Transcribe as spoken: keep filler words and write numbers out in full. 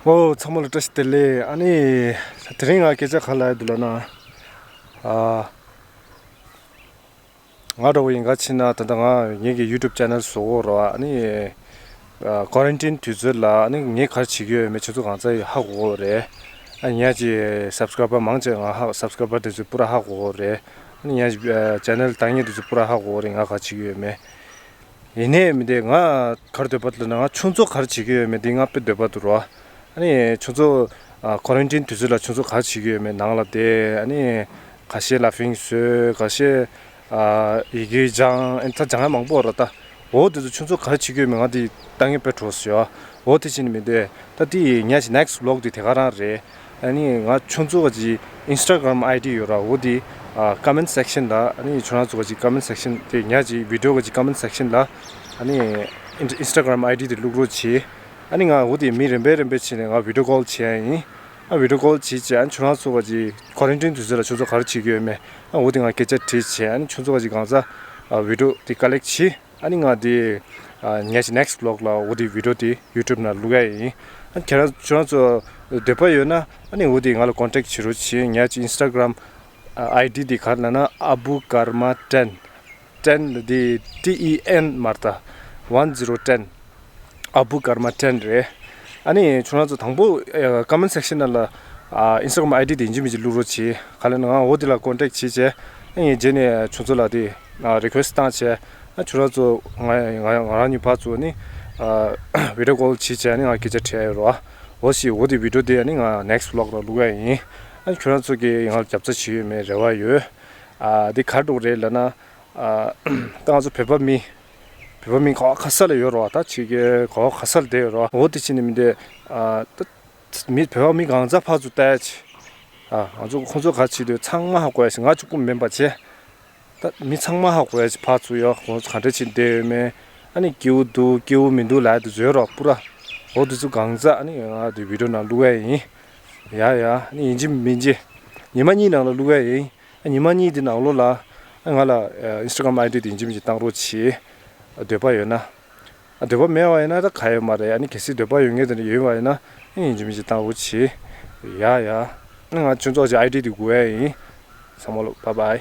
ཨོ། ཚང་མ་ལ་བཀྲ་ཤིས་བདེ་ལེགས། ཨ་ནི་དེ་རིང་ང་སྐད་ཆ་ག་རེ་ལབ་ཡ་འདུག་ལབ་ན། ཨ། ང་འདྲ་བོ་ཡིན་ག་ཕྱིན་ན། ད་ལྟ་ང་ངེད་ཀྱི་ཡུ་ཊུབ་ཅེ་ནལ་བཟོ་གི་ཡོད་རེད་བ། ཨ་ནི་ཨ་ཀོ་རན་ཊིན་དུས་ཚོད་ལ་ཨ་ནི་ངས་ག་རེ་བྱེད་ཀྱི་ཡོད་མེད་ཁྱོད་ཚོ་གང་ཚ་ཡི་ཧ་གོ་གི་རེད། ཨ་ངེད་ཀྱི་སབ་སི་ཀ་རའི་བར་མང་ཆེ་ང་ཧ། སབ་སི་ཀ་རའི་བར་དེ་ཚོ་པུ་ར་ཧ་གོ་གི་རེད། ཨ་ནི་ངེད་ཀྱི་ཨ་ཅེ་ནལ་ལྟ་མཁན་དེ་ཚོ་པུ་ར་ཧ་གོ་གི་རེད། ང་ག་རེ་བྱེད་ཀྱི་ཡོད་མེད། ཡིན་ནའི་མི་འདི་ང་ག་རེ་འདོད་པ་ལབ་ན། ང་ཁྱོད་ཚོ་ག་རེ་བྱེད་ཀྱི་ཡོད་མེད་འདི་ང་དཔེ་འདོད་པ་འདུག་རོ། ཨ་ནི་ཁྱོད་ཚོ་ཨ་ཀོ་རན་ཊིན་དུས་ཚོད་ལ་ཁྱོད་ཚོ་ག་རེ་བྱེད་ཀྱི་ཡོད་མེད། ནང་ལ་བསྡད། ཨ་ནི་ཁ་ཤས་ལ་ཕིང་བཟོས། ཁ་ཤས་ཨ་ཡི་གེ་སྦྱང་། ཨ་ནི་ད་སྦྱང་ཡ་མང་པོ་ར་ད། འོ་དེ་ཚོ་ཁྱོད་ཚོ་ག་རེ་བྱེད་ཀྱི་ཡོད་མེད་ང་འདི་ལྟ་མཁན་དཔེ་འགྲོ་ཟེར་བ། འོ་དེ་བྱས་ནི་མི་འདི་ད་འདི་ངེད་ཀྱི་ནེག་སི་ཝི་ལོག་འདི་དེ་ག་རང་རེད། ཨ་ནི་ང་ཁྱོད་ཚོ་ག་ཅིག་ཨིན་སི་ཊ་གྷ་རམ་ཨའི་ཌི་ཡོད་ར། འོ་འདི་ཨ་ཀོ་མེན་ཊི་སེག་ཤན་ལ། ཨ་ནི་ཁྱོད་རང་ཚོ་ག་ཅིག་ཀོ་མེན་ཊི་སེག་ཤན་དེ་ངེད་ཀྱི་བི་ཌི་ཡོ་ག་ཅིག་ཀོ་མེན་ཊི་སེག་ཤན་ལ། ཨ་ནི་ཨིན་ཨིན་སི་ཊ་གྷ་རམ་ཨའི་ཌི་དེ་བླུག་རོགས་བྱེད། ཨ་ནི་ང་འོ་དེ་མི་རིམ་པས་རིམ་པས་བྱས་ནས་ང་བི་ཌི་ཡོ་ཀོལ་བྱེད་ཡ་ཡིན། ཨ་བི་ཌི་ཡོ་ཀོལ་བྱེད་བྱས། ཨ་ནི་ཁྱོད་རང་ཚོ་ག་ཅིག་ཀོ་རན་ཊིན་དུས་ཚོད་ལ་ཁྱོད་ཚོ་ག་རེ་བྱེད་ཀྱི་ཡོད་མེད། ཨ་འོ་དེ་ང་སྐད་ཆ་དྲིས་བྱས། ཨ་ནི་ཁྱོད་ཚོ་ག་ཅིག་གང་ཚ་ཨ་བི་ཌི་ཡོ་དེ་ཀོ་ལེག་བྱེད། ཨ་ནི་ང་དེ་ཨ་ངེད་ཀྱི་ནེག་སི་ཝི་ལོག་ལ་འོ་དེ་བི་ཌི་ཡོ་དེ་ཡུ་ཊུབ་ནང་བླུག་ཡ་ཡིན། ཨ་ནི་ཁྱེད་རང་ཁྱོད་རང་ཚོ་འདོད་པ་ཡོད་ན་ཨ་ནི་འོ་དེ་ང་ལ་ཀོན་ཊེག་བྱེད་རོགས་བྱེད། ངེད་ཀྱི་ཨིན་སི་ཊ་གྷ་རམ་ཨ་ཨའི་ཌི་དེ་ག་རེ་ལབ་ན། ཨ་བུ་ཀརྨ་ཊེན། ཊེན་དེ་ཊི་ཨི་ཨེན་མ་རེད་ད། ཝན་ཛི་རོ་ཊེན། ཨ་བུ་ཀརྨ་ཊེན་རེད། ཨ་ནི་ཁྱོད་རང་ཚོ་དང་པོ་ཨ་ཀོ་མེན་ཊི་སེག་ཤན་ནང་ལ་ཨ་ཨིན་སི་ཊ་གྷ་རམ་ཨའི་ཌི་དེ་ཡིན་གཅིག་མིན་གཅིག་བླུག་རོགས་བྱེད། ག་ལབ་ན་ང་འོ་དེ་ལ་ཀོན་ཊེག་བྱེད་བྱས། ཨ་ངས་རྗེས་ནས་ཁྱོད་ཚོ་ལ་དེ་ཨ་རི་ཀུ་ཨེ་སི་བཏང་བྱས། ཨ་ཁྱོད་རང་ཚོ་ང་ང་ང་རང་གཉིས་ཕར་ཚུར་ནི་ཨ་བི་ཌི་ཡོ་ཀོལ་བྱེད་བྱས། ཨ་ནི་ང་སྐད་ཆ་དྲི་ཡ་ཡོད་རོ། འོ་ཞེས་འོ་དེ་བི་ཌི་ཡོ་དེ་ཨ་ནི་ང་ནེག་སི་ཝི་ལོག་ལ་བླུག་ཡ་ཡིན། ཨ་ཁྱོད་རང་ཚོ་གིས་ང་ལ་རྒྱབ་རྩ་བྱེད་ཡོད་མེད་རེ་བ་ཡོད། ཨ་དེ་ག་རེ་འདྲ་བོ་རེད་ལབ་ན། ཨ་ད་ང་ཚོ་བོད་པ་མི་བོད་པ་མི་ག་བ་ག་ས་ལ་ཡོད་རོ། ད་ཕྱི་རྒྱལ་ག་བ་ག་ས་ལ་བསྡད་ཡོད་རོ། འོ་དེ་བྱས་ནི་མི་འདི་ཨ་ད་མི་བོད་པ་མི་གང་ཚ་ཕར་ཚུར་ལྟ་ཡ་ཆེ། ཨ་ང་ཚོ་ཁོང་ཚོ་ག་བྱེད་འདོད་ཚང་མ་ཧ་གོ་ཡ་ཆེ། ང་གཅིག་པུ་མིན་པ་བྱས། ད་མི་ཚང་མ་ཧ་གོ་ཡ་ཆེ། ཕར་ཚུར་ཡོད་ཁོང་ཚོ་ག་འདྲ་བྱེད་བསྡད་ཡོད་མེད། ཨ་ནི་སྐྱིད་པོ་འདུག་སྐྱིད་པོ་མི་འདུག་ལབ་ཡ་དེ་ཚོ་ཡོད་རོ་པུ་ར། འོ་དེ་ཚོ་གང་ཚ་ཨ་ནི་ང་དེ་བི་ཌི་ཡོ་ནང་བླུག་ཡ་ཡིན། ཡ་ཡ། ཨ་ནི་ཡིན་གཅིག་མིན་གཅིག་ཉི་མ་གཉིས་ནང་ལ་བླུག་ཡ་ཡིན། ཉི་མ་གཉིས་དེ་ནང་ལོགས་ལ་ང་ལ་ཨིན་སི་ཊ་གྷ་རམ་ཨའི་ཌི་དེ་ཡིན་གཅིག་མིན་གཅིག་བཏང་རོགས་བྱེད། འདོད་པ་ཡོད་ན། འདོད་པ་མེད་པ་ཡིན་ན་ད་ག་ཡོད་མ་རེད། ཨ་ནི་གལ་སྲིད་འདོད་པ་ཡོད་མཁན་དེ་འདྲ་ཡོད་པ་ཡིན་ན་ཡིན་གཅིག་མིན་གཅིག་བཏང་རོགས་བྱེད། ཡ་ཡ། ང་ཁྱོད་ཚོ་གི་ཨའི་ཌི་དེ་དགོས་ཡ་ཡིན། ཚང་མ་ལ་བཱའི་བཱའི།